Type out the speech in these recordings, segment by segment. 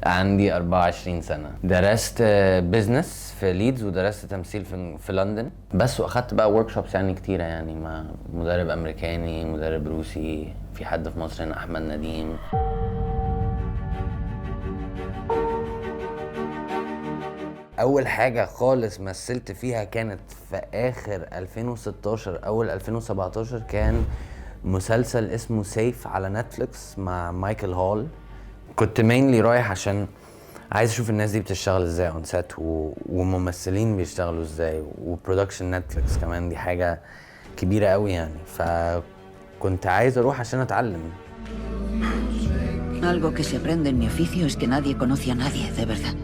عندي 24 سنة. درست business في ليدز، ودرست تمثيل في لندن بس، واخدت بقى workshops يعني كتيرة، يعني مع مدرب امريكاني، مدرب روسي، في حد في مصر هنا احمد نديم. اول حاجة خالص مثلت فيها كانت في اخر 2016 اول 2017، كان مسلسل اسمه سيف على نتفليكس مع مايكل هول. كنت mainly رايح عشان عايز اشوف الناس دي بتشتغل ازاي on set، وممثلين بيشتغلوا ازاي، و production نتفليكس كمان دي حاجة كبيرة قوي يعني، فكنت عايز اروح عشان اتعلم. Algo que se aprende en mi oficio es que nadie conoce a nadie de verdad.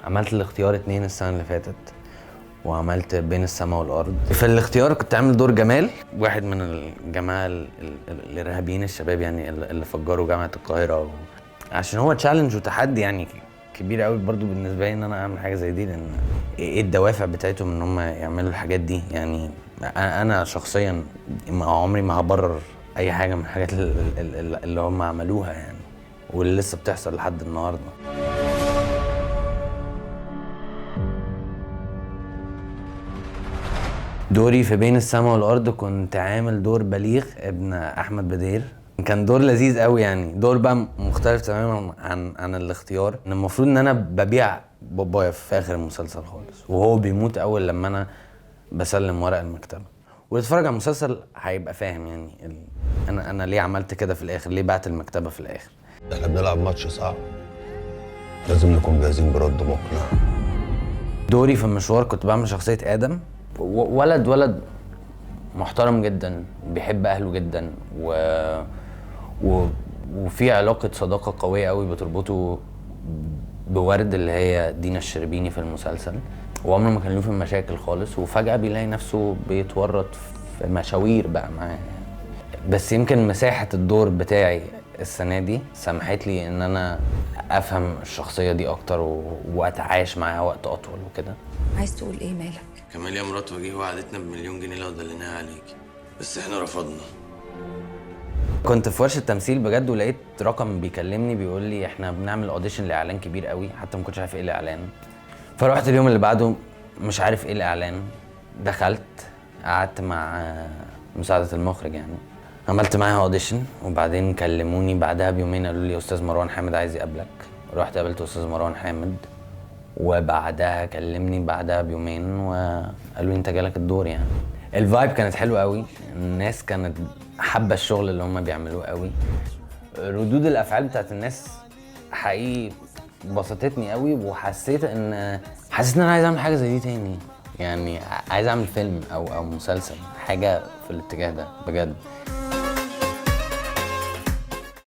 عملت الاختيار 2 السنة اللي فاتت، وعملت بين السماء والارض. في الاختيار كنت عامل دور جمال، واحد من الجماعة الارهابيين الشباب يعني اللي فجروا جامعه القاهرة، عشان هو challenge وتحدي يعني كبير قوي برضو بالنسبة لي ان انا اعمل حاجة زي دي، لان ايه الدوافع بتاعتهم ان هم يعملوا الحاجات دي يعني. انا شخصيا عمري ما هبرر اي حاجة من الحاجات اللي هم عملوها يعني، واللي لسه بتحصل لحد النهارده. دوري في بين السماء والارض كنت عامل دور بليغ ابن احمد بدير. كان دور لذيذ قوي يعني، دور بقى مختلف تماما عن الاختيار. ان المفروض ان انا ببيع بابايا في اخر المسلسل خالص، وهو بيموت اول لما انا بسلم ورق المكتبة. واللي اتفرج على المسلسل هيبقى فاهم يعني انا ليه عملت كده في الاخر، ليه بعت المكتبة في الاخر. احنا بنلعب ماتش صعب، لازم نكون جاهزين برد مقنع. دوري في المشوار كنت بعمل شخصية ادم، ولد محترم جدا، بيحب اهله جدا، وفي علاقة صداقه قوية قوي بتربطه بورد اللي هي دينا الشربيني في المسلسل، وعمره ما كان له في مشاكل خالص، وفجاة بيلاقي نفسه بيتورط في مشاوير بقى معاه. بس يمكن مساحة الدور بتاعي السنة دي سمحت لي ان انا افهم الشخصية دي اكتر واتعايش معاها وقت اطول وكده. عايز تقول ايه؟ مالك؟ كمال مرات وجيه وعدتنا ب1,000,000 جنيه لو دلناها عليكي، بس احنا رفضنا. كنت في ورشه تمثيل بجد، ولقيت رقم بيكلمني بيقول لي احنا بنعمل audition لاعلان كبير قوي، حتى ما كنتش عارف ايه الاعلان. فروحت اليوم اللي بعده مش عارف ايه الاعلان، دخلت قعدت مع مساعدة المخرج يعني، عملت معاها audition، وبعدين كلموني بعدها بيومين قالوا لي استاذ مروان حامد عايز يقابلك. رحت قابلت استاذ مروان حامد، وبعدها كلمني بعدها بيومين وقالوا لي انت جالك الدور يعني. ال vibe كانت حلوة قوي، الناس كانت حابة الشغل اللي هم بيعملوه قوي، ردود الافعال بتاعت الناس حقيقي بسطتني قوي، وحسيت ان انا عايز اعمل حاجة زي دي تاني يعني، عايز اعمل فيلم او مسلسل، حاجة في الاتجاه ده بجد.